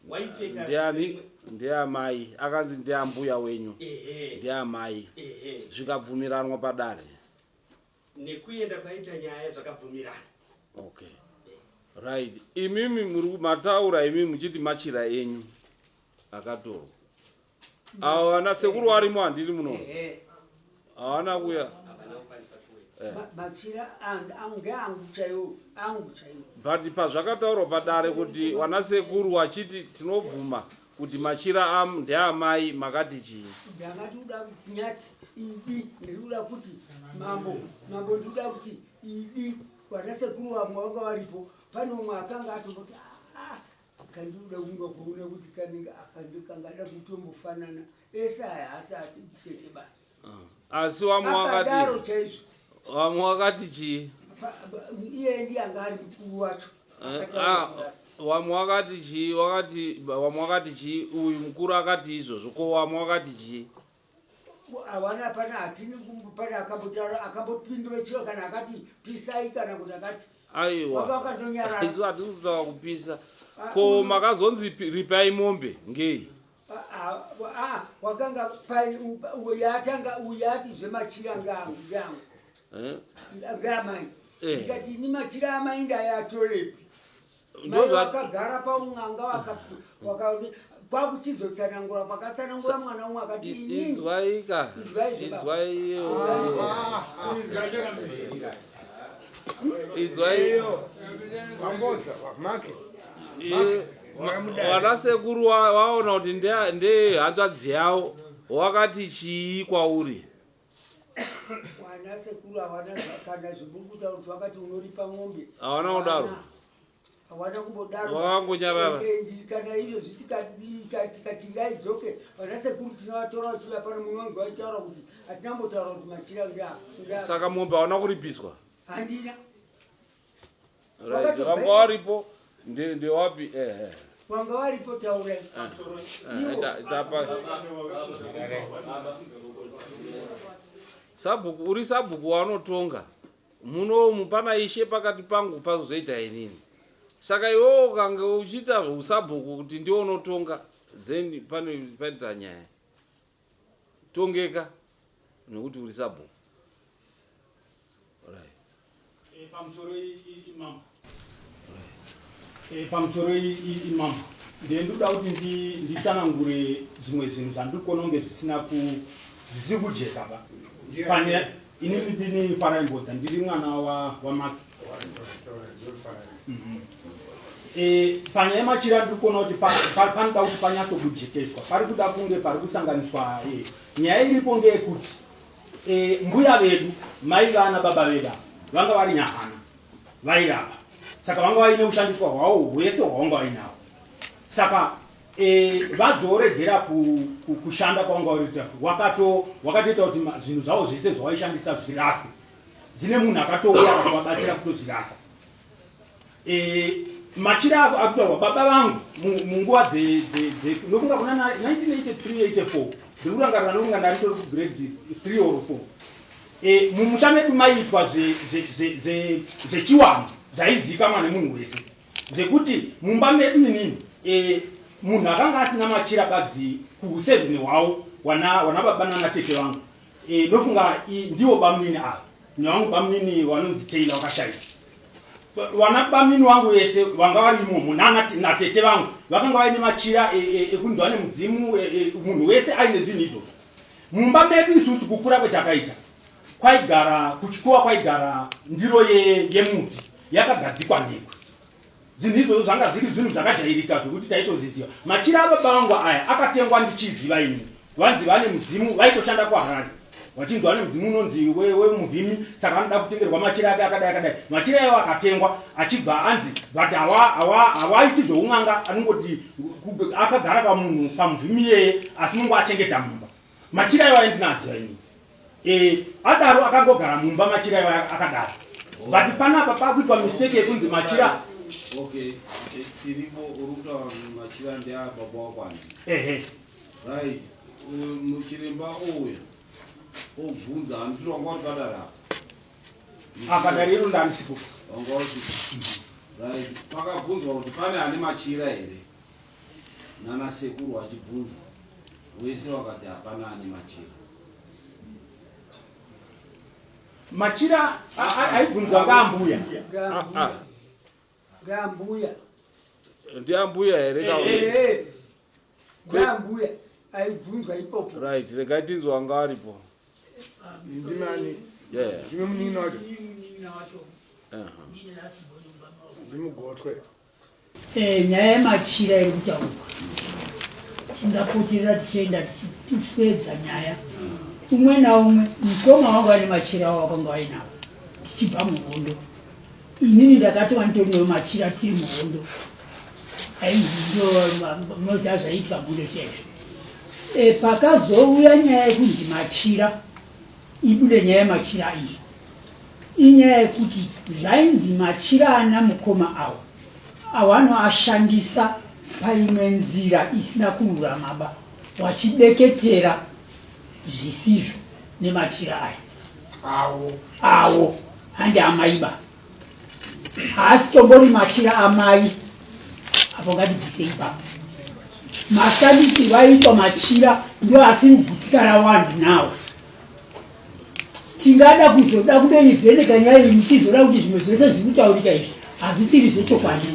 waipfeka. Ndiani? Ndeamai, akanzi ndeambuya wenyu. Ehe. Ndeamai. Ehe. Zvikabvumiranwa padare. Nekuenda kwaita nyaya zvakabvumirana. Okay, right. Imimi muri mataura imimi muchiti machira enyu akatorwa avo vana sekuru varimo, handiri muno? Ehe. Havana kuya? Havana kukwanisa kuuya. Machira ngeangu chaiwo, angu chaiwo. But pazvakataurwa padare kuti vana sekuru vachiti tinobvuma kuti machira am ndeamai, makati chii? Ndakati uda nyati idi, ndiri kuda kuti mambo, ndiri kuda kuti idi vana sekuru vamwe vanga varipo, pane umwe akanga atomboti, "Ah, kandinoda kunga kuona kuti kanenge kangada kutombofanana ese aya asati tete ba." Asi vamwe Akadaro wakati chaizvo. Vamwe wakati chii? Iye ndiye anga ari mukuru wacho. Akataura kudaro. Vamwe wakati chii? Wakati vamwe wakati chii? Uyu mukuru akati izvozvo, ko vamwe wakati chii? Hawana, pana hatini pane akambotaura, akambopindura chiro kana akati pisai kana kuti akati Aiwa. Wanga wakatonyarara. Isu hatisi kutaura kupisa. Ah, Ko makazonzi ripai mombe ngei? Ah, ah, wakanga pai yatanga uyati zvemachira ngangu ngangu Eh? ngamai. Ndikati ini machira amai ndayatorepi? Mai wakagara paun'anga kwakuchizotsanangura kwakatsanangura mwana umwe akati inini Inzwaika. Inzwai zve baba. Inzwai, inzwai. Wambodza make. Vana sekuru vaona kuti ndehanzvadzi yavo, wakati chii kwauri? Wana sekuru hawana kana zvimuri kutaura kuti wakati unoripa ng'ombe. Hawana kudaro? Hawana kumbodaro. Wakangonyarara. Kana izvozvi tikati ngaidzoke, vana sekuru tinovatora vachiuya pano, munonzwa vachitaura kuti hatina kumbotaura kuti machira Saka mombe hauna kuripiswa? Handina. Right, Wakatobva vanga varipo ndewapi? Ehe. Wanga varipo, taurai. Tapa sabhuku, uri sabhuku wanotonga munomu, pana ishe pakati pangu pazozoita inini. Saka iwewo ukange uchiita usabhuku kuti ndiwe unotonga, then pane paita nyaya. Tongeka nekuti uri sabhuku, right? Pamusoro imambo. Pamusoro imambo, ndiye ndikuda kuti nditsanangure zvimwe zvinhu zvandiri kuona kunge zvisina ku zvisiri kujeka ba pane inini. Ndini Farai Mbodza, ndiri mwana waMaki. Panyaya yemachira ndiri kuona kuti panoda kuti panyatsokujekeswa, pari kuda kunge pari kusanganiswa. Nyaya iripo ngeyekuti mbuya vedu, mai vana baba vedu ava, vanga vari nyahana. vairapa saka vanga vaine ushandiswa hwavo hwese hwavanga vainawo saka e, vadzoregera kushanda kwavanga variita wakatoita kuti zvinhu zvavo zvese zvavaishandisa zviraswe zvine munhu akatouya akatovabatsira kutozvirasa e, machira ako akutaurwa baba vangu munguva nokunga kuna 1983 84 ndikurangarira nokunga ndaritori kugrade 3 or 4 e, mumusha medu maiitwa zvechiwanhu zvaizivikanwa nemunhu wese zvekuti mumba medu inini e, munhu akanga asina machira badzi kuusevheni hwawo wana, wana baba nana tete vangu e, ndofunga ndiwo bamunini ava nevangu bamunini vanonzi Taylor wakashaika vana bamunini vangu vese vanga vari imomo natete vangu vakanga vaine machira ekunzi vane mudzimu munhu wese aine zvinhu izvozvo mumba medu isusu kukura kwetakaita kwaigara kuchikuva kwaigara ndiro yemuti yakagadzikwa nhekwe Zvinhu izvozvo zvanga zviri zvinhu zvakajairika zvekuti taitozviziva. Machira ababa vangu aya akatengwa ndichiziva ini. Vanzi vane mudzimu vaitoshanda kuHarare. Vachinzi vane mudzimu unonzi wemuvhimi saka vanoda kutengerwa machira ake akadai akadai. Machira iwayo akatengwa achibva anzi but hawaiti zveun'anga anongoti akagara pamunhu pamuvhimi iyeye asi mungu achengeta mumba. Machira iwayo ndinoaziva ini. Eh, adaro akangogara mumba machira iwayo akadaro. But panapa pakuitwa mistake yekunzi machira Okay, eh, tiripo uri kutaura kuti machira ndeababa wako handi. Ehe. Right, muchiremba ouya obvunza handiti wanga uri padare apa. Apa dare iro ndandisipo. Wanga usipo. Right, pakabvunzwa kuti pane ane machira here? Nana sekuru vachibvunza wese wakati hapana ane machira. Machira aibvunzwa ngaambuya. Ngaambuya. Ndiambuya here ka? Eh, eh. Ngaambuya aibvunzwa ipopo. Right, regai tinzwe wanga aripo. Ndimani? Yeah. Ndime munin'ina wacho. Ndimugotwe. Eh, nyaya yemachira iri kutaurwa tingapoterera tichienda tichitwedza nyaya umwe naumwe mukoma wangu ane machira awo wakanga wainawo tichibva muhondo inini ndakati wanditorinewo machira tiri muhondo ainzi ndo munoziva zvaiitwa muhondo chaizvo e, pakazouya nyaya yekunzi machira ibude nyaya yemachira iyi Inyaya yekuti zvainzi machira ana mukoma awo awanoashandisa paimwe nzira isina kururamaba wachibeketera zvisizvo nemachira aya awo awo handi amaiba haasi tombori machira amai apo ngatibvise ipapo mashandisirwo aiitwa machira ndo asiri kugutsikana wanhu nawo Tingada kuzoda kudoivheneka nyaya iyi muchizoda kuti zvimwe zvese zviri kutaurika izvi hazvisiri zvechokwadi.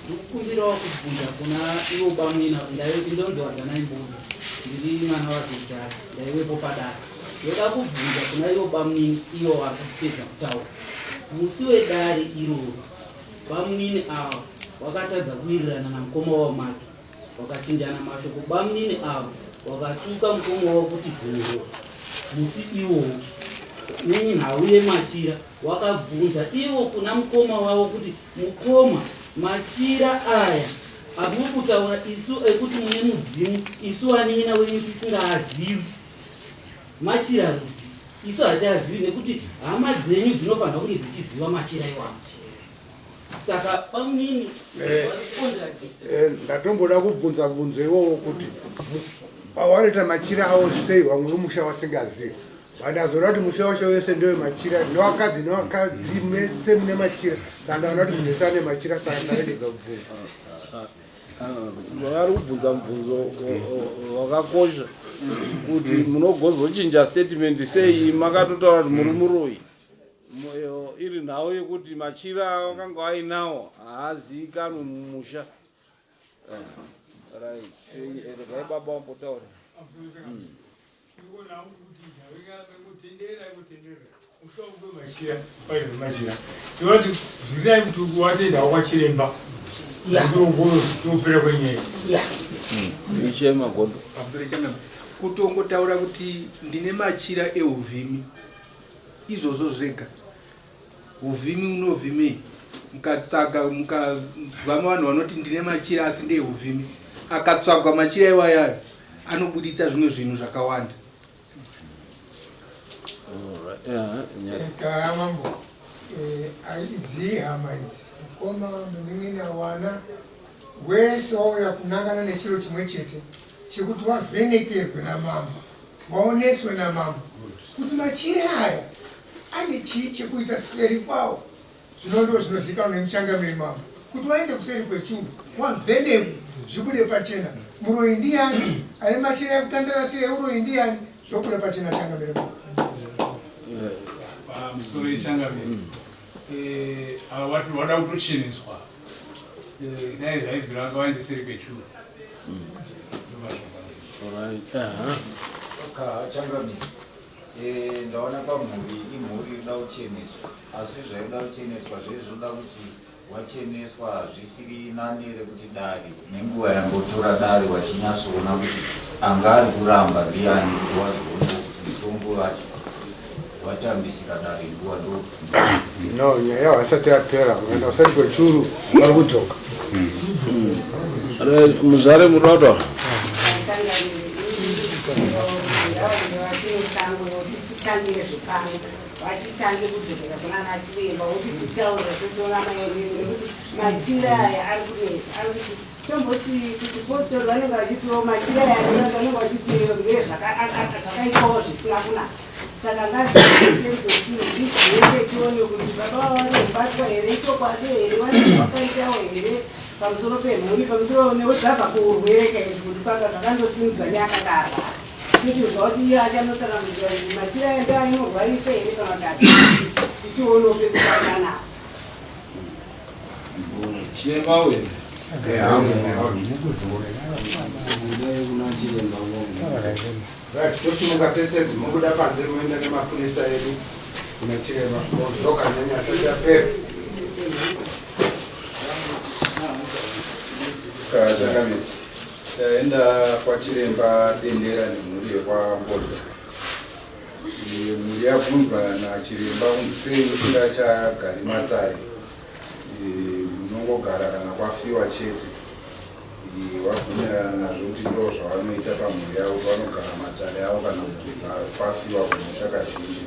Ndikukumbirawo kubvunza kuna ivo bamwina ndinonzi Wadzanai Mbuza ndiri mwana waZidhara ndaiwepo padare ndoda kubvunza kuna ivo bamnini ivo vari kupedza kutaura musi wedare iroro bamnini ava wakatadza kuwirirana namukoma wavo make Wakachinjana mashoko bamnini avo wakatuka mukoma wavo kuti zimuroyi musi iwowo nenhau yemachira wakabvunza ivo kuna mukoma wavo kuti mukoma machira aya amuri kutaura isu ekuti mune mudzimu isu vanin'ina wenyu tisingaazivi machira rudzi isu hatiazivi nekuti hama dzenyu dzinofanira kunge dzichiziva machira iwawo saka bamunini eh, eh, ndatomboda kubvunza bvunzo iwowo kuti wanoita machira awo sei vamwe vemusha vasingazivi vandazoona kuti musha wacho wese ndewe machira newakadzi newakadzi mese mune machira saka ndaona kuti munhu wese ane machira saka ndaregedza kubvunza vari kubvunza mubvunzo wakakosha kuti munogozochinja statement sei makatotaura kuti muri muroyi Moyo iri nhau yekuti machira awakanga ainawo haaziikanwe mumusha. Eh, right. Eh, regai baba wambotaura. Tinoti zvirai kuti watendawo kwachiremba ndopera kwenyaya. Ishe Magondo. Kutongotaura kuti ndine machira euvhimi. Izvozvo zvega. Huvhimi unovhimei? Mukatsvaga mukanzwa vanhu vanoti ndine machira asi ndeehuvhimi. Akatsvagwa machira iwayayo anobuditsa zvimwe zvinhu zvakawanda. Eka mambo eh, idzi hama idzi mukoma munin'ina wana wese wauya kunangana nechiro chimwe chete chekuti wavhenekerwe namambo waoneswe namambo kuti machira aya ane chii chekuita seri kwawo Zvino ndo zvinozikanwa nemuchangamire mambo kuti waende kuseri kwechuru wavhenekwe zvibude pachena muroyi ndiyani ane machira ekutandara siri euroyi ndiyani zvobuda pachena changamire mambo. Pamusoro yechangamire eh, ava vati vada kutocheneswa eh, dai zvaibvira vanga vaende seri kwechuru. Changamire Eh, ndaona pamhuri imhuri inoda kucheneswa asi zvainoda kucheneswa zvee zvoda kuti wacheneswa hazvisiri nani here kuti dare nenguva yambotora dare wachinyatsoona kuti anga ari kuramba ndiani kuti wazoona kuti mutongo wacho watambisira dare nguva ndokufunga no nyaya yavo haisati yapera ukaenda kusati kwechuru vari kudzoka Muzvare munoda tichitangire zvepano vachitange kudzokera kunana chiremba voti titaure totora maerero nekuti machira aya ari kunetsa ari kuti tomboti kuti postori vanenge vachitiwo machira aya vanenge vachiti ngezvakaitwawo zvisina kunaka saka ngazvizive tione kuti baba vavo vanobatwa here ichokwadi here vanenge vakaitawo here pamusoro pemhuri pamusoro nekuti zvabva kuurwere kaizvi kuti paka zvakandosimudzwa neakanga arwara tochizwa kuti iye achanotsanangudzwa kuti machira aya ndo ainorwarisa here kana kuti ati tichionewo pekutanga napo Chiremba uyu. Right, tosimuka tese mobuda panze moenda nemapurisa edu kuna chiremba modzoka nyanya asati yapera. Changamire, taenda kwachiremba Dendera nemhuri yekwaMbodza. Mhuri yabvunzwa nachiremba kunzi sei musingachagari matare, munongogara kana kwafiwa chete. Vabvumirana nazvo kuti ndo zvavanoita pamhuri yavo, vanogara matare avo kana kwafiwa kumusha kazhinji.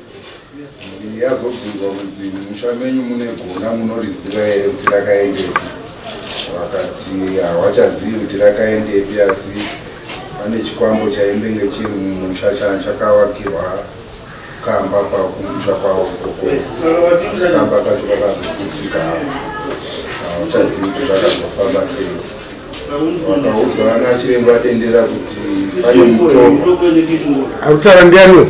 Mhuri yazobvunzwa kunzi mumusha menyu mune gona munoriziva here kuti rakaendepi, vakati havachazivi kuti rakaendepi, asi pane chikwambo chaimbenge chiri mumusha chakavakirwa kamba pakumusha kwavo ikoko, asi kamba kacho kakazoputsika havo, havachazivi kuti zvakazofamba sei. Vakaudzwa nachiremba Dendera kuti pane mutorwa. Arikutaura ndiani?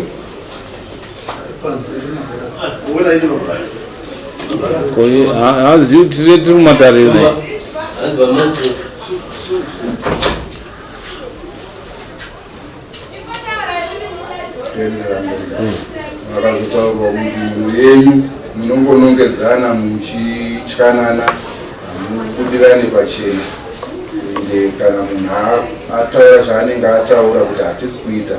Hazivi kuti tiri tiri mumatare here? Vakazotaurwa kunzi mhuri yenyu munongonongedzana muchityanana, hamubudirane pachena, ende kana munhu ataura chaanenge ataura kuti hatisi kuita,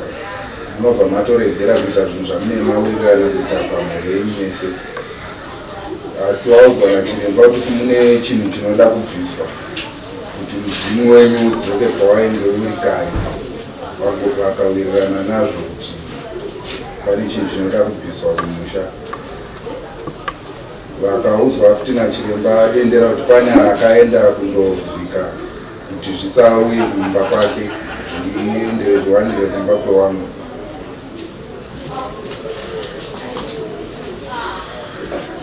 munobva matoregera kuita zvinhu zvamune mawirirana kuita pamhuri yenyu mese. Asi waudzwa nachiremba kuti mune chinhu chinoda kubviswa kuti mudzimu wenyu udzoke kwawainge uri kare. Vakawirirana nazvo kuti pane chinhu chinoda kubviswa kumusha. Vakaudzwa futi nachiremba Dendera kuti pane akaenda kundovhika kuti zvisauye kumba kwake, zviende zviwanire kumba kwewamwe.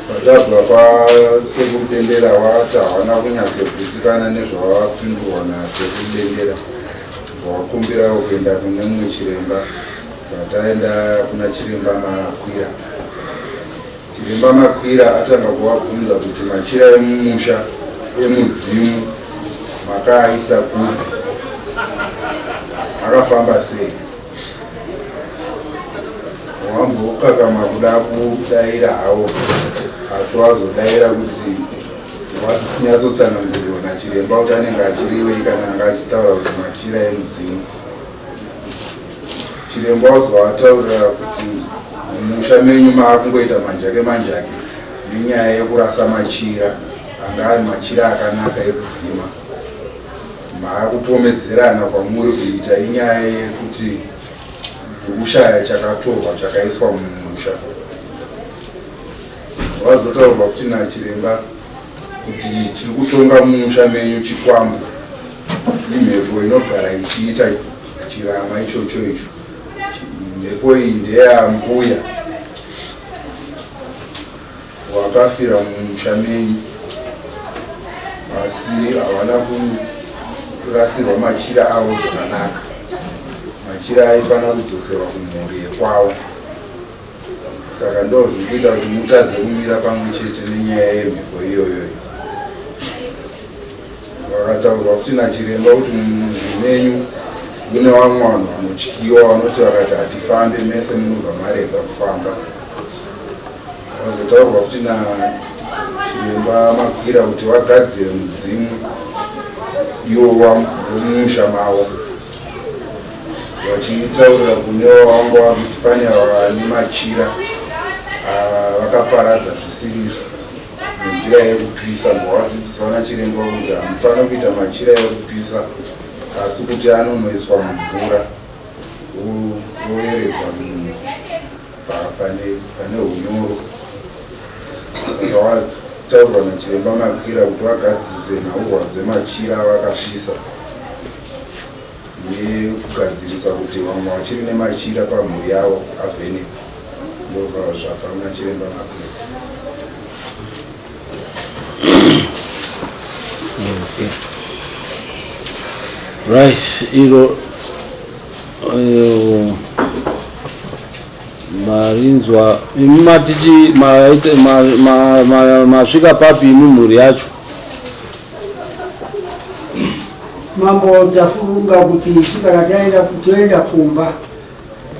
Patabva kwasekuru Dendera wati hawana kunyatsogutsikana nezvawapindurwa nasekuru Dendera, wakumbirawo kuenda kune mumwe chiremba. Pataenda kuna chiremba Makwira, chiremba Makwira atanga kuvabvunza kuti machira emumusha emudzimu makaaisa kupi, akafamba sei. Wambokakama kuda kudaira hawo, asi wazodaira kuti wanyatsotsanangurirwa nachiremba kuti anenge achirevei kana anga achitaura kuti machira emudzimu. Chiremba wazoataurira kuti Mumusha menyu maakungoita manjake manjake nenyaya yekurasa machira anga ari machira akanaka ekuvhima. Maakupomedzerana kwamuri kuita inyaya yekuti kushaya chakatorwa chakaiswa mumusha. Vazotaurwa kuti nachiremba kuti chiri kutonga mumusha menyu chikwambo imhepo inogara ichiita chirama ichocho icho. Mhepo iyi ndeyambuya wakafira mumusha menyu asi havana kurasirwa machira avo zvakanaka. Machira aifanira kudzoserwa kumhuri yekwavo. Saka ndo zviri kuita kuti mutadze kumira pamwe chete nenyaya yemhepo iyoyo. Vakataurwa futi nachiremba kuti mumhuri menyu mune vamwe vanhu vanotyiwa vanoti vakati hatifambe mese munobva marega kufamba. Vazotaurwa futi nachiremba Makwira kuti vagadzire mudzimu iwo wemusha mavo vachitaurira kune vavanga vakuti pane vane machira vakaparadza zvisirizvo nenzira yekupisa. Vadzidziswa nachiremba kunzi hamufaniri kuita machira ekupisa asi kuti anonoiswa mumvura oyeredzwa pane hunyoro. Saka wataurwa nachiremba Makwira kuti vagadzirise nhaurwa dzemachira avakapisa nekugadzirisa kuti vamwe vachiri nemachira pamhuri yavo avhenekwe. Ndobva zvabva kuna chiremba Makwira. Okay. Right, iro marinzwa imi matichi masvika papi imi mhuri yacho? Mambo, tafunga kuti isu kana taenda toenda kumba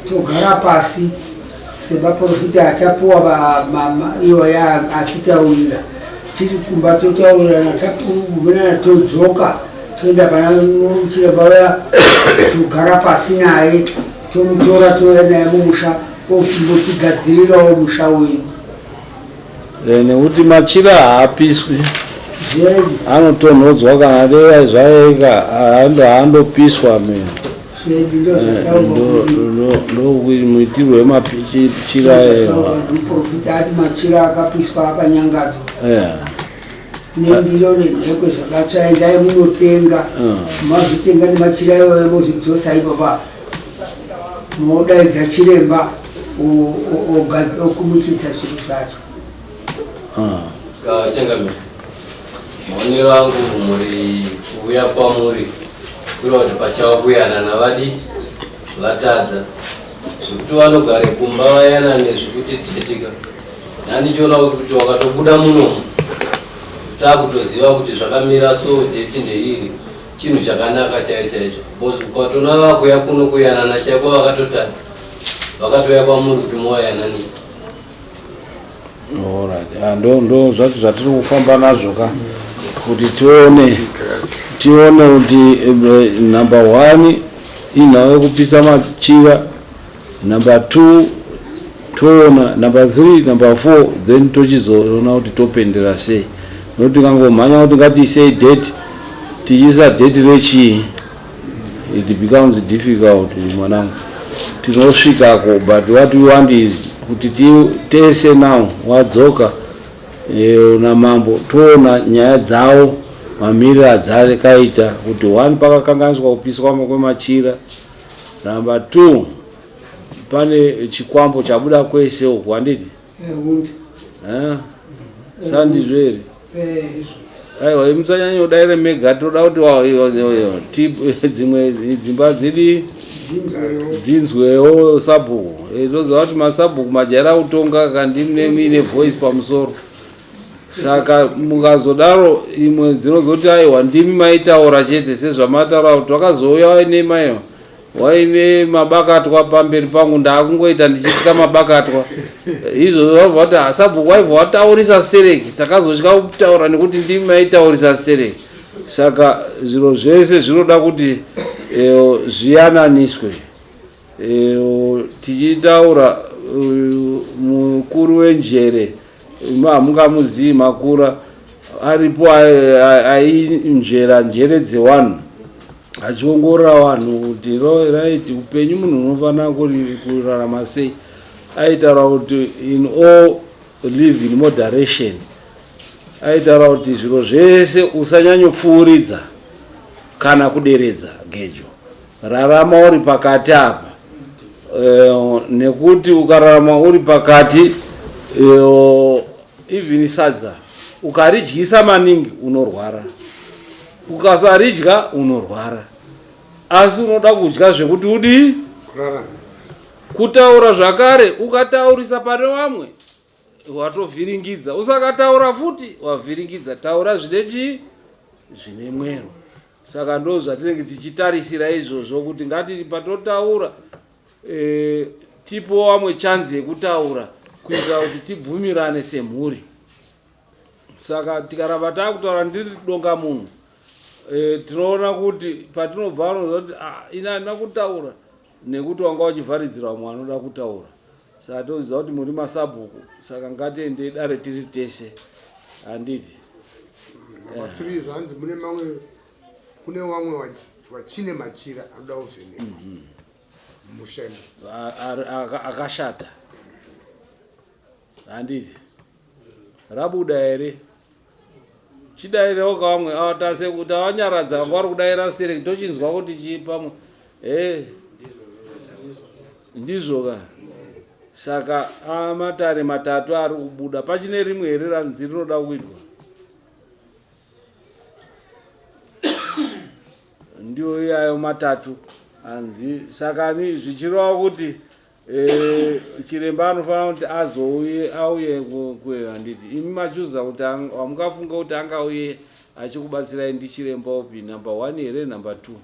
togara pasi semaprofita atapuwa iwo achitaurira tiri kumba totaurirana tapuguminana todzoka toenda pana chiremba uya togara pasi naye tomutora touya naye mumusha ochimbotigadzirirawo musha wedu. Nekuti machira haapiswi, anotonhodzwa kana dea zvaeka haandopiswa mina. Ndomuitirwo wemachira. Muprofita ati machira akapiswa akanyangadzwa nendiro nenhekwe zvakatsva, endai munotenga, mazvitenga nemachira iwayo mozvidzosa ipapa, modaidza chiremba okumikidza zvinhu zvacho. Changamire, maonero angu mhuri kuuya kwamuri kureva kuti pachava kuyanana vadi vatadza zvekuti vanogare kumba vayanane zvekuti tetika ndandichiona kuti wakatobuda munomu takutoziva kuti zvakamira so date ndeiri chinhu chakanaka chaicho chaicho because ukatona vakuya kuno kuyanana chaiko vakatotadza vakatouya kwamuri kuti muvayananisa. Alright. Ah, ndo ndo zvacho zvatiri kufamba nazvo ka kuti tione tione kuti number one inhau yekupisa machira, number two toona number three, number four, then tochizoona kuti topendera sei, nokuti tikangomhanya kuti ngatiisei date, tichiisa date rechii, it becomes difficult mwanangu. Tinosvikako, but what we want is kuti tese now wadzoka namambo toona nyaya dzavo mamiriro adzakaita kuti one pakakanganiswa kupiswa kwemachira, number two pane chikwambo chabuda kwese uku, handiti? Sandizvo here? Aiwa, musanyanya kudaire mega, toda kuti dzimwe dzimba dzidi dzinzwewo sabhuku. Toziva kuti masabhuku majaira kutonga kandi muine voice pamusoro, saka mukazodaro imwe dzinozoti aiwa ndimi maitaura chete sezvamataura kuti vakazouya vaine maiwa waine mabakatwa pamberi pangu, ndaakungoita ndichitya mabakatwa izvozvo. Vabva vati hasabhuku waibva wataurisa stereki, takazotya kutaura nekuti ndimi maitaurisa stereki. Saka zviro zvese zvinoda kuti zviyananiswe. Tichitaura mukuru wenjere hamungamuzivi makura aripo ainzvera njere dzewanhu achiongorora vanhu kuti right upenyu munhu unofanira kurarama sei aitaura kuti in all live in moderation aitaura kuti zviro zvese usanyanyopfuuridza kana kuderedza gejo rarama uri pakati apa eh, nekuti ukararama uri pakati eh, even sadza ukaridyisa maningi unorwara ukasaridya unorwara asi unoda kudya zvekuti udii kutaura zvakare ukataurisa pane vamwe watovhiringidza usakataura futi wavhiringidza taura zvine chii zvine mwero saka ndo zvatinenge tichitarisira izvozvo kuti ngati patotaura e, tipowo vamwe chanzi yekutaura kuitira kuti tibvumirane semhuri saka tikaramba takutaura ndiri donga munhu e, tinoona kuti patinobva vanoziva kuti ah, ini handina kutaura nekuti wanga uchivharidzira vamwe vanoda kutaura saka toziva kuti muri masabhuku saka ngatiendei dare tiri tese handiti Number three zvanzi mune mamwe kune vamwe vachine machira anoda kuvhenekwa mumusha imo. Akashata handiti rabuda here chidairewo kavamwe ava tase kuti avanyaradza vanga vari kudaira sere tochinzwa kuti chii pamwe e ndizvo ka saka amatare matatu ari kubuda pachine rimwe here ranzi rinoda kuitwa ndiwo iyayo matatu anzi saka ni zvichireva kuti Eh, chiremba anofanira kuti azouye auye kuyo handiti imi machuza kuti wamukafunga kuti angauye achikubatsirai ndichiremba upi number one here number two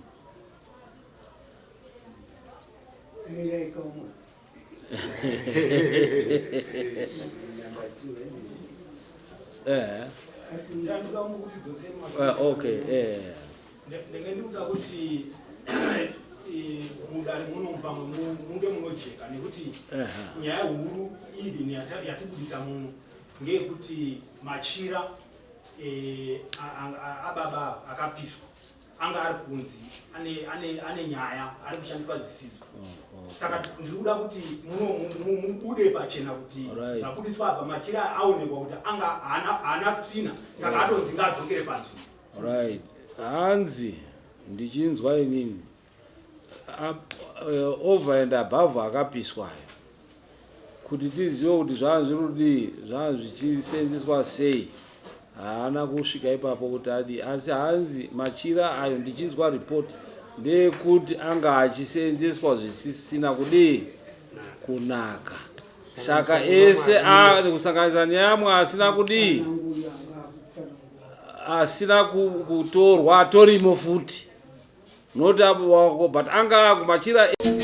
eh. Eh, okay eh. Ndenge ndikuda kuti eh, mudare muno pamwe munge munojeka nekuti nyaya huru even yatibuditsa muno ngeyekuti machira eh, ababa akapiswa anga ari kunzi ane nyaya ari kushandiswa zvisizvo oh, oh. saka ndiri kuda kuti mubude pachena kuti zvabudiswa apa machira aonekwa kuti anga haana tsvina saka atonzi ngaadzokere panzvimbo Right. Hanzi ndichinzwa inini eh, over and above akapiswa ayo kuti tizive kuti zvava zviri kudii zvava zvichisenzeswa sei haana kusvika ipapo kuti adii asi hanzi machira ayo ndichinzwa report ndeyekuti anga achisenzeswa zvisisina kudii kunaka saka ese kusanganisa neamwe asina kudii asina kutorwa atorimo futi not apo wako but anga akumachira e-